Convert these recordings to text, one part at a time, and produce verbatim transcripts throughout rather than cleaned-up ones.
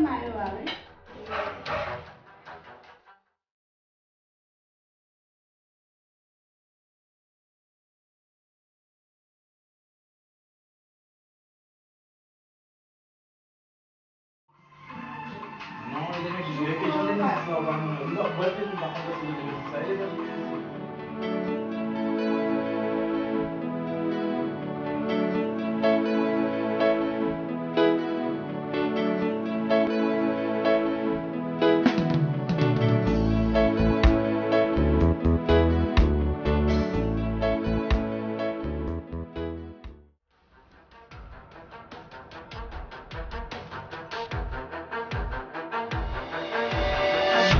Mayo a, wi.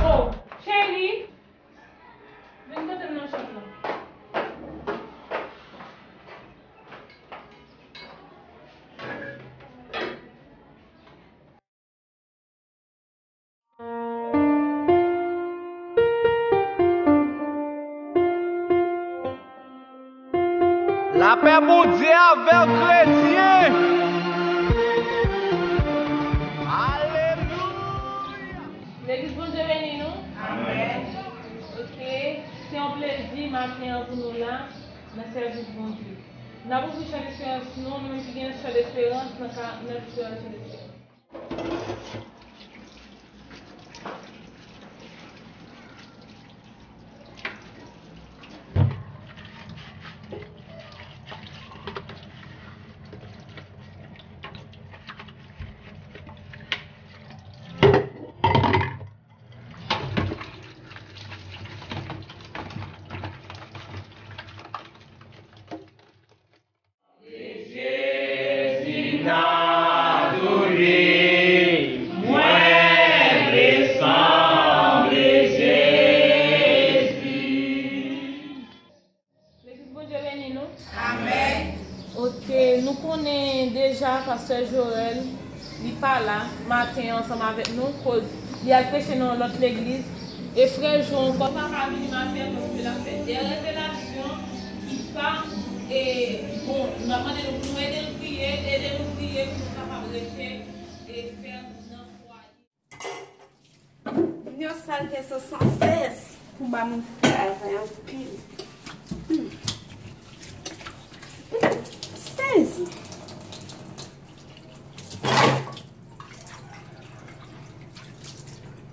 Oh, cheri, vin kote m nan chanm nan. Lapè Bondye avè w, kretyen. Alelouya. Legliz, Bondye beni nou. Amèn. Ok, se yon plezi maten an pou nou la nan sèvis Bondye. N ap ouvri chan desperans nou, nou menm ki gen chan desperans nan ka, nan desperans chan desperans. Jezi n adore, mwen vle sanble Jezi. Legliz, Bondye beni nou. Amèn. Ok, nou konnen deja pastè Joël, li pa la maten an ansanm avèk nou, koz li al preche nan yon lòt legliz. E frè Jo ankò pa ka vini maten an paske l ap fè de revelasyon ki pa, e, bon, nou ap mande nou pou nou ede l priye, ede nou priye pou nou kapab rete, e, fèm nan fwaye. Yon sal kè san sèz pou ba moun travay anpil. Hmm. Sezi.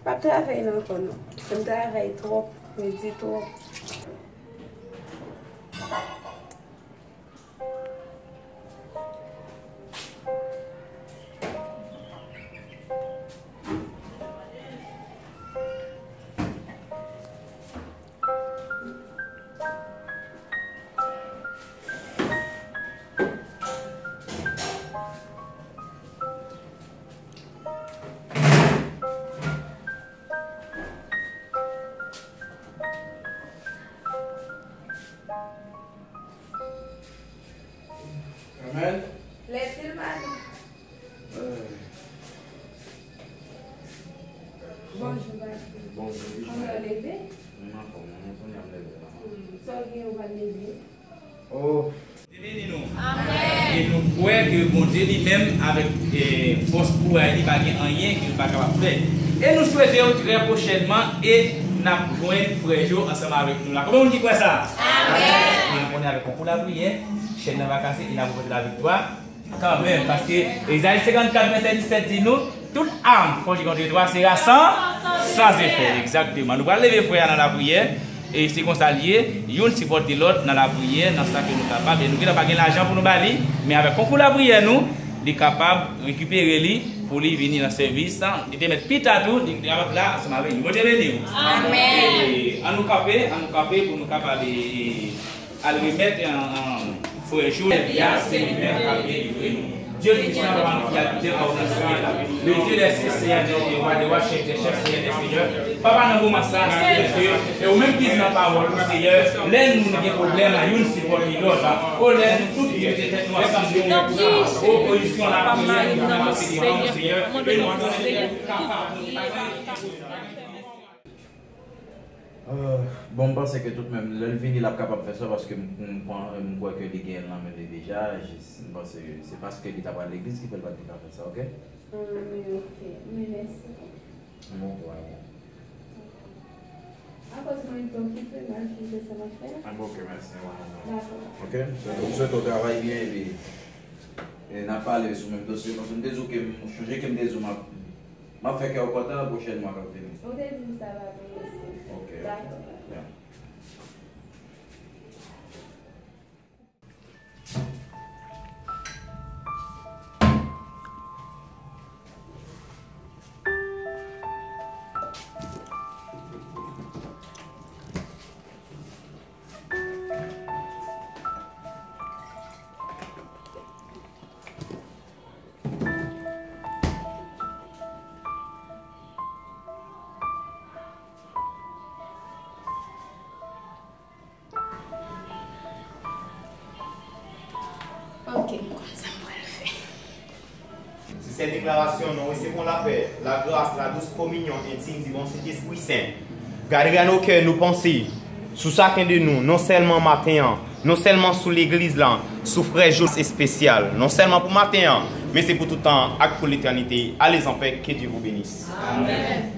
Pa travay la ankò non. Fè m travay twòp, redi twòp. Amèn. Lèdi l maten. Bonjou, papi. Bonjou. Kòman w leve? Mwen anfòm, mwen kounye a m leve la. Hmm, sa w gen, ou pa t leve? Oh. Beni nou. Amèn. E nou kwè ke Bondye li menm, avèk, eh, fòs kouraj li, pa gen anyen ke li pa kapab fè. E nou swete w trè pwochènman, e n ap jwenn frè Jo ansanm avèk nou la. Konbyen moun ki kwè sa? Amèn. E nou konnen avèk konkou lapriyè, chèn nan va kase, e n ap ranpòte laviktwa kanmenm, paske Ezayi senkannkat, vèsè disèt di nou, tout arme forgée contre toi sera sans, sans effet. Egzakteman. Nou pral leve frè a nan lapriyè. E se konsa l ye, youn sipòte lòt nan lapriyè, nan sa ke nou kapab. E nou gentan pa gen lajan pou nou ba li, men avèk konkou lapriyè nou, li kapab rekipere li pou li vini nan sèvis. Li te mèt pita tou, li kapab la ansanm avèk nou. Bondye beni w. Amèn. E ann nou kanpe, ann nou kanpe pou nou kapab, e, al remèt, e, frè Jo. Sèvi a, se li menm k ap delivre nou. Dieu Tout-Puissant, Papa nou ki abite an ou nan syèl la. Le Dieu des cieux, Seigneur des rois, des rois, chef des chefs, Seigneur des seigneurs. Papa, nan moman sa, Seigneur Dieu, e ou menm ki di nan pawòl ou, Seigneur, lè nou gen pwoblèm, youn sipòte lòt. O, lè nou tout mete tèt nou ansanm, nou yon pou sa. O, pozisyon lapriyè, nou nan Seigneur, e nou antann Seigneur, kapab. Euh, bon, m panse ke tout menm, lè l vini, l ap kapab fè sa, paske m, m, m kwè ke li genyen l nan men li deja. Jis, m panse se paske li t ap al legliz ki fè l pa t gen ka fè sa, oke? Ah, men oke. Men mèsi. Bon, wè, bon. Akoz mwen te okipe, m al fin fè sa m ap fè a. Ah, bon, oke, mèsi. Dakò. Oke, m swete, m swete w travay byen, epi, e, n a pale sou menm dosye, paske m te di w ke m, m chonje ke m te di w m ap, m ap fè kè w kontan nan pwochèn mwa k ap vini. Ou te di m sa, pa vre, mèsi. Oke. Dakò. Yeah. Ok, m konn sa m pral fè. Si ces déclarations, nous recevons la paix, la grâce, la douce communion intime du bon Saint-Esprit Saint. Gade nan nou kè, nou panse sou saken de nou, non sèlman maten an, non sèlman sou legliz la, sou frè Jonas espesyal, non sèlman pou maten an, men se pou tout tan ak pou letènite. Allez en paix, que Dieu vous bénisse. Amen.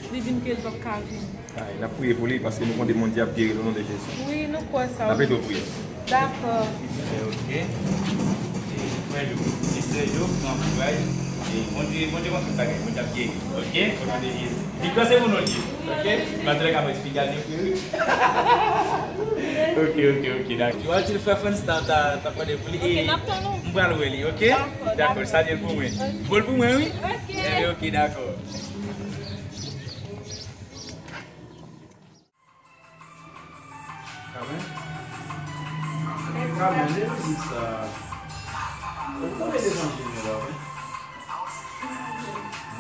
Li di m ke l p ap ka vini. Ay, n ap priye pou li, paske nou konnen Bondye ap geri l o non de Jezi. Wi, nou kwè sa. N ap ede w priye. Dakò. Ok. E, frè Job, se frè Job, pran kouraj. E Bondye, Bondye konn tout bagay, Bondye ap geri. Ok? O non de Jezi. Viktwa se pou nou l ye. Ok? Malgre ka mwen fidèl de frè, wi. Ok, ok, ok, dakò. Yo, antil frè Frans ta, ta, ta mande pou li. Ok, e n ap tann ou. M pral wè li, ok? Dakò, dakò, dakò. Salye l pou mwen. Ok. Bon l pou mwen, wi? Ok. Ebyen, ok, dakò. Amen. Amen. Levanjil sa. Ou konnen levanjil yo la, wi.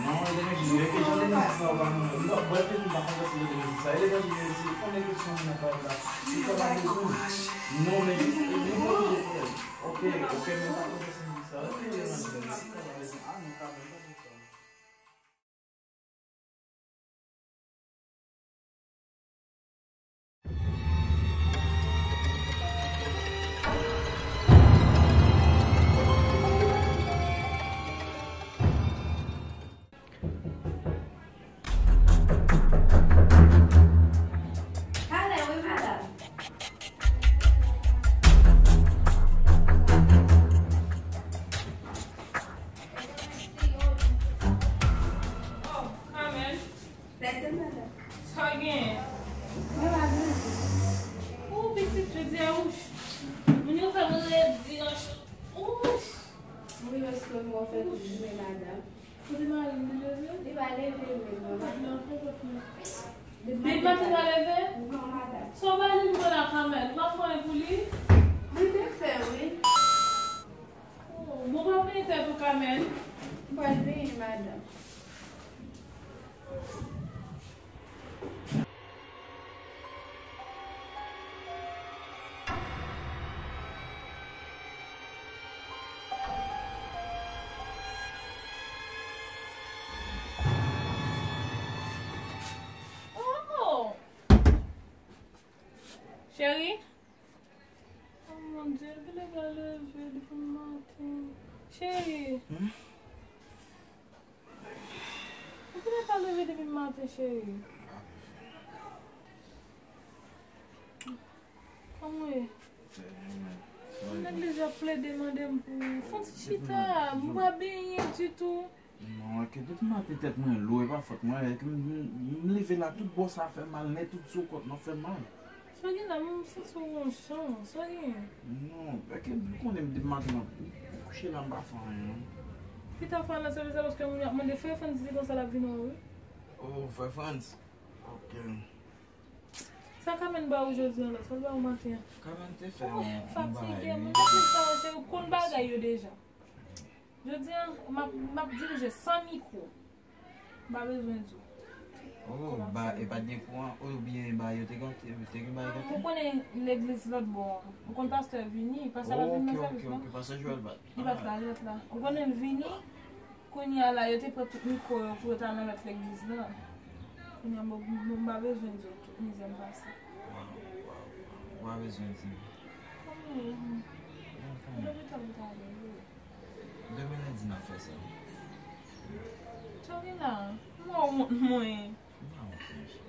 Non, levanjil yo, ke jan levanjil sa, ou pa konnen. Non, bref, nou pa konn sa levanjil sa. Levanjil yo, se konnen ke se yon moun nan pale la. Se pa bezwen. Non, men, li pa oblije fè. Ok, ok, men pa konn sa levanjil sa. Ok, levanjil yo, se pa bezwen. Ah, non, ka mwen pa konn sa. Pale wi, madanm. Oh, Carmen. Sa w genyen? Mwen pa gen anyen. Ou pitit, jodi a, wouch. Moun yo fè m redi nan cho. Wouch. Wi, paske mwen fè tout jounen, madanm. Kote mari m, li leve? Li pa leve menm non, madanm. Depi maten pa leve? Non, madanm. Sa w ba li pou la, Carmen? Ou pa fè anyen pou li? Li te fè, wi. Oh, bon, pa peye tèt ou, Carmen. M pral peye, madanm. Oh! Cheri? Oh mon Dieu, li genlè pa leve depi maten. Cheri. Hmm? Ou genlè pa leve depi maten, cheri. Anmwey. Mwen neglije ap plede mande m pou fon ti chita. M pa benyen ditou. Non, èske depi maten tèt mwen lou, e pa fòt mwen, èske m, m, m leve la, tout bò sa fè mal, nèt tout sou kòt mwen fè mal. Sa gen la, m santi w yon jan, sa gen? Non, èske ou konnen m depi maten, m kouche la, m pa fè anyen, non. Pita fè anyen, se sa paske moun yo ap mande, frè Frantz di konsa l ap vin wè w, wi. Oh, frè Frantz? Ok. Sa Carmen ba ou jodi an la, sa l ba ou maten an? Carmen te fè yon, yon bagay, fatige, wi. Mwen pa konn sa, se ou konn bagay yo deja. Jodi an, m ap, m ap dirije san mikwo. M pa bezwen di w. Oh, ba, e pa t gen kouran, oubyen ba yo te gate, te gen bagay gate? Ou konnen legliz lòt bò an. Ou konn pastè vini, pastè pa t vin nan sèvis, non? Ok, ok, ok, pastè Joel pa t. Li pa t la, li pa t la. Ou konnen l vini, kounye a la, yo te pran tout mikwo yo pou yo t al nan lòt legliz la. Kounye a, mwen, mwen, mwen pa bezwen di w tout mizè m pase. Waw, waw, waw. Ou pa bezwen di m. Kòman ou ye? Mwen fè. Depi tan m ta ale, wi. Demen lendi n ap fè sa. Sa w gen la? Mwen wont mwen. M pa wont mwen cheri.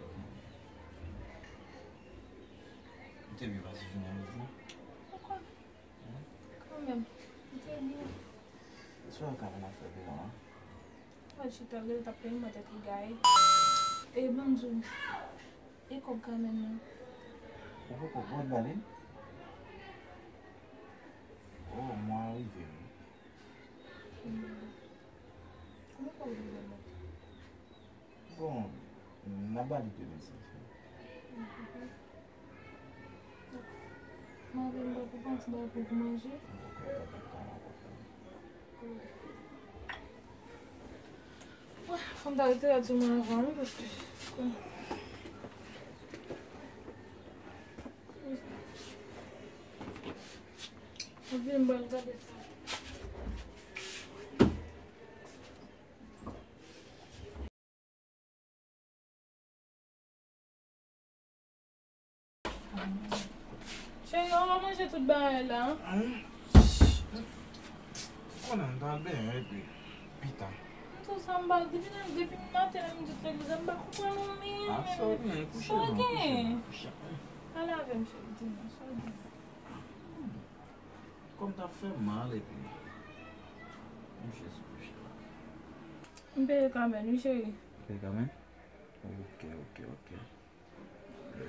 Ou te byen pase jounen an jodi? Ou konn. Kanmenm, m te byen. Sa w ka fè nan fè devan an? Mwen chita, gade, t ap peye mwen tèt li gaye. E ban m di w, e kòb kanmenm nan? Ou poko pran balen? Oh, mwen rive wi. Kòman kòb ou rive la? Bon, n ap ba li demen sa. Mwen vin bò pou pran ti bagay pou manje. Fò m ta rete la di mwen avan wi, paske mwen vin bò l gade sa. Cheri, ou pa manje tout bagay la? Konnen m pral benyen epi pita. Tout sa m pa, depi nan, depi maten lè m di legliz la, m pa konprann ou menm. A, sa w gen? Kouche non, kouche non, kouche. Pa lave m, cheri, di mwen, sa w gen? Kò m t ap fè mal epi m jis kouche la. M peye kanmenm, wi, cheri. Peye kanmenm? Ok, ok, ok. E,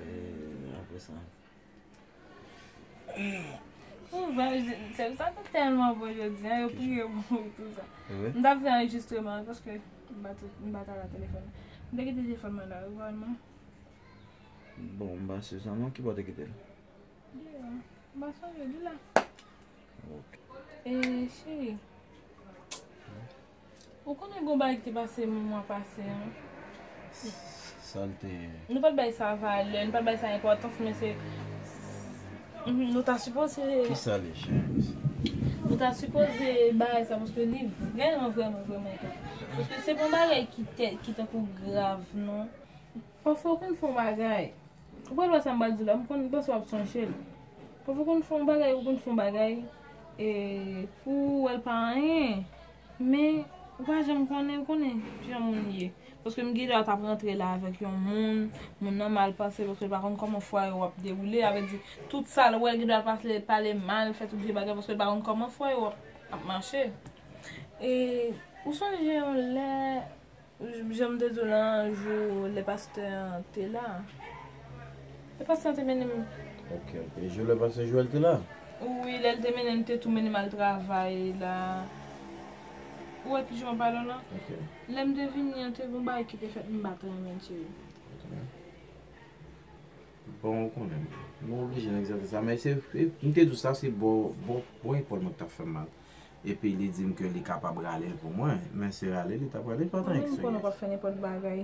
apre sa. Ou vle, se sa te tèlman bon jodi a, yo priye pou ou, tout sa. M t ap fè anrejistreman an, paske m pa t, m pa t ala telefòn. M te kite telefòn mwen la, wi, vrèman. Bon, m pa si sa non, ki bò w te kite l? Deyò. M pa sonje, li la. Ok. E, cheri. Ou konnen gon bagay ki te pase mwa pase an? Sa l te ye? Nou pa t bay sa valè, nou pa t bay sa enpòtans, men se, mhm, nou ta sipoze. Ki sa l ye, cheri? Nou ta sipoze bay sa, paske li vrèman, vrèman, vrèman enpòtan. Paske se pa yon bagay ki te, ki tankou grav, non. Pafwa ou konn fè yon bagay. Ou pral wè sa m pral di w la, m konn, m panse w ap sonje l. Pafwa ou konn fè yon bagay, ou konn fè yon bagay, e, pou ou wè l pa anyen. Men, ou pa janm konnen, ou konnen jan moun ye. Paske m gen dwa t ap rantre la avèk yon moun, moun nan mal panse paske l pa konn kòman fwaye w ap dewoule. Sa vle di, tout sa l wè, l gen dwa pase, pale mal, fè tout vye bagay paske l pa konn kòman fwaye w ap, ap mache. E, ou sonje yon lè, jan m te di w lan, jou lè pastè an te la. Lè pastè an te mennen m. Ok, ok. Jou lè pastè Joel te la? Wi, lè l te mennen m, te tou mennen m al travay la. Ou wè ki jan w pale w lan? Ok. Lè m te vini an, te gon bagay ki te fèt, m pa t renmen, cheri. Ok. Bon, ou konnen, nou oblije n egzalte sa, men se, e, m te di w sa, se bò, bò, bò epòl mwen ki t ap fè m mal. Epi li di m ke li kapab rale l pou mwen, men se rale li t ap rale, li pa t an eksperyans. Mwen menm m konnen w p ap fè nenpòt bagay.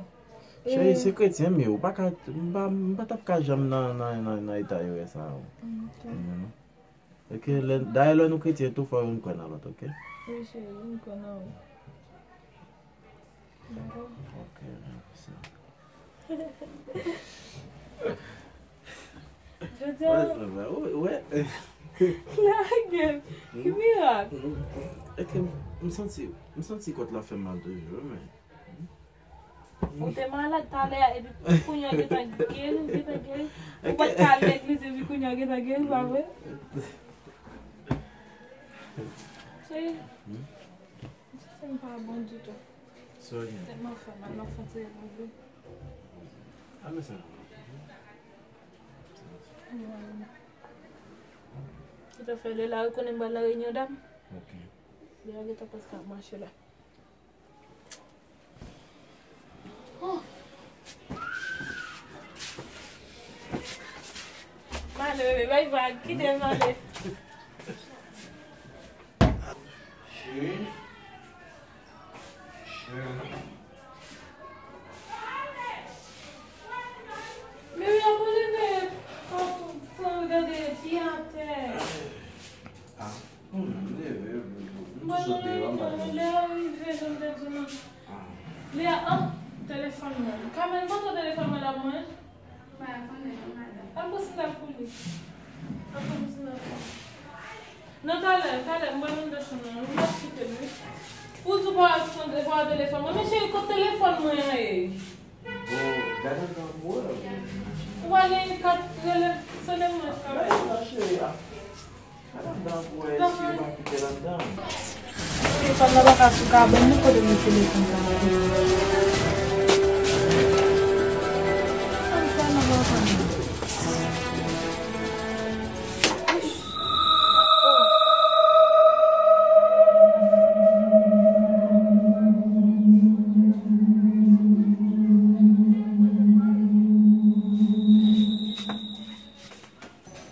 Cheri, e, se kretyen m ye, ou pa ka, m pa, m pa t ap ka janm nan, nan, nan, nan eta erè sa yo. Mm, ok. Ok, lè, dayè lè nou kretyen tou, fò youn kwè nan lòt, ok? Wi, cheri, m kwè nan ou. Dakò? Ok, mèsi. Jodi a. Wè, wè, wè. Lage. Ki mirak? Ok, m santi, m santi kòt la fè m mal toujou, men. Ou te malad talè a, epi kounye a gentan geri, ou gentan geri. Ou pa t ka al legliz, epi kounye a gentan geri, pa vre? Cheri, m santi m pa bon ditou. Sa w gen? Tèt mwen fè mal, m ap fè yon ti repoze. A, men sa. Ki ta fè lè la, ou konnen m pral nan reyinyon dam? Ok. Lè a gentan prèske ap mache la. Oh. M ale, bebe, bay vag, kite m ale. Cheri. Cheri. Al pran sandal pou li. Al pran sandal pou li. Nan talè, talè, m pral anndan chanm nan, wi, m ap kite l, wi. Ou di w pa al pran, pa al telefòn mwen. Men cheri, kot telefòn mwen an ye? Bon, gade anndan pou wè. Ou pa gen kat rele, sele mwen, cheri. Gade anndan, cheri, a. Gade anndan pou wè, si yo pa kite l anndan. Telefòn nan pa ka sou kabann, men kote m met telefòn nan? An fè nan balkon nan.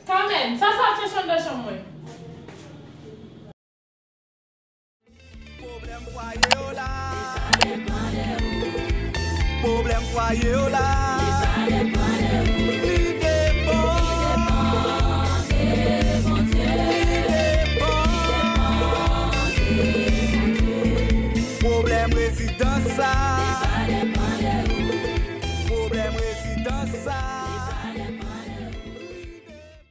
Kamèn, sa sa ap chèche anndan chanm mwen? Pwoblèm fwaye w la. Pwoblèm fwaye w la. Li depann. Li depann. Pwoblèm rezidans sa.